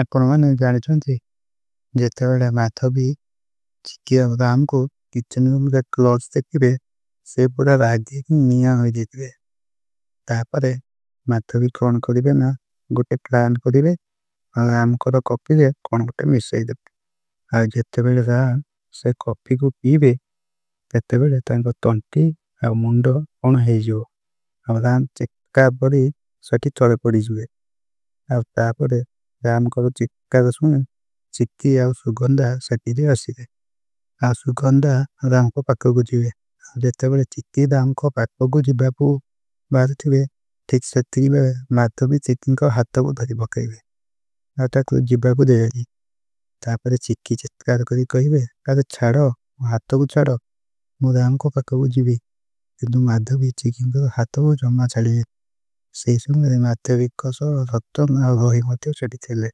ଆପନୋ ଜାନେ ଚୁନତୀ, ଜେତେ ଵେଲେ ମାଧଵୀ ଚିକ୍କୀ ଅବରାମ କୋ କିଚନ ରୁମ କେ କ୍ଲୋଜ ଦେଖୀ ବେ, ସେ ପୁରା ରାଗୀ ନିଯା ହୋ ଜୀତେ ହୈ। ତାପରେ ମାଧଵୀ କୌନ କରୀବେ ନା, ଗୋଟେ ପ୍ଲାନ କରୀବେ, ଅବରାମ କୋ ତୋ କୌପୀ ଦେ, କୌନ ଗୋଟେ ମିଶେ ଦେ। ଜେତେ ଵେଲେ ରାମ ସେ କୌପୀ କୋ ପୀବେ, ଜେତେ ଵେଲେ ତାଂକୋ ତଂଟୀ ଔର ମୁଂଡୋ କୌନ ହୈ ଜୋ। ଅବରାମ ଚିକ୍କା ବଡୀ ସଠୀ ତଲେ ପଡୀ ଜୁଏ। ତାପରେ ରାମ କୋ ଚିକ୍କା ଦୋ ଚିକ୍କୀ ଔର ସୁଗଂଧା ସଠୀ ଦେ ଅସୀ ଦେ। ସୁଗଂଧା ରାମ କୋ ପକ୍କୋ ଗୁଜୀବେ। ଜେତେ ଵେଲେ ଚିକ୍କୀ ରାମ କୋ ପକ୍କୋ ଗୁଜୀବେ, ଠିକ ସଠୀ ମାଧଵୀ ଚିକ୍କୀ କୋ ହାଥା କୋ ଧରୀ ବକେଵେ। ତାପରେ ଚିକ୍କୀ ଚିକ୍କାର କରୀ କହୀବେ, ଛାଡୋ, ହାଥା କୋ ଛାଡୋ, ମୁଝେ ରାମ କୋ ପକ୍କୋ ଗୁଜୀବେ। ମାଧଵୀ ଚିକ୍କୀ କୋ ହାଥା କୋ ଜମ୍ମା ଛାଡୀବେ। ମାଧଵୀ କୋ ସତ୍ତମ ରୋହୀ ମତେ ଛାଡୀ ଥିଲେ।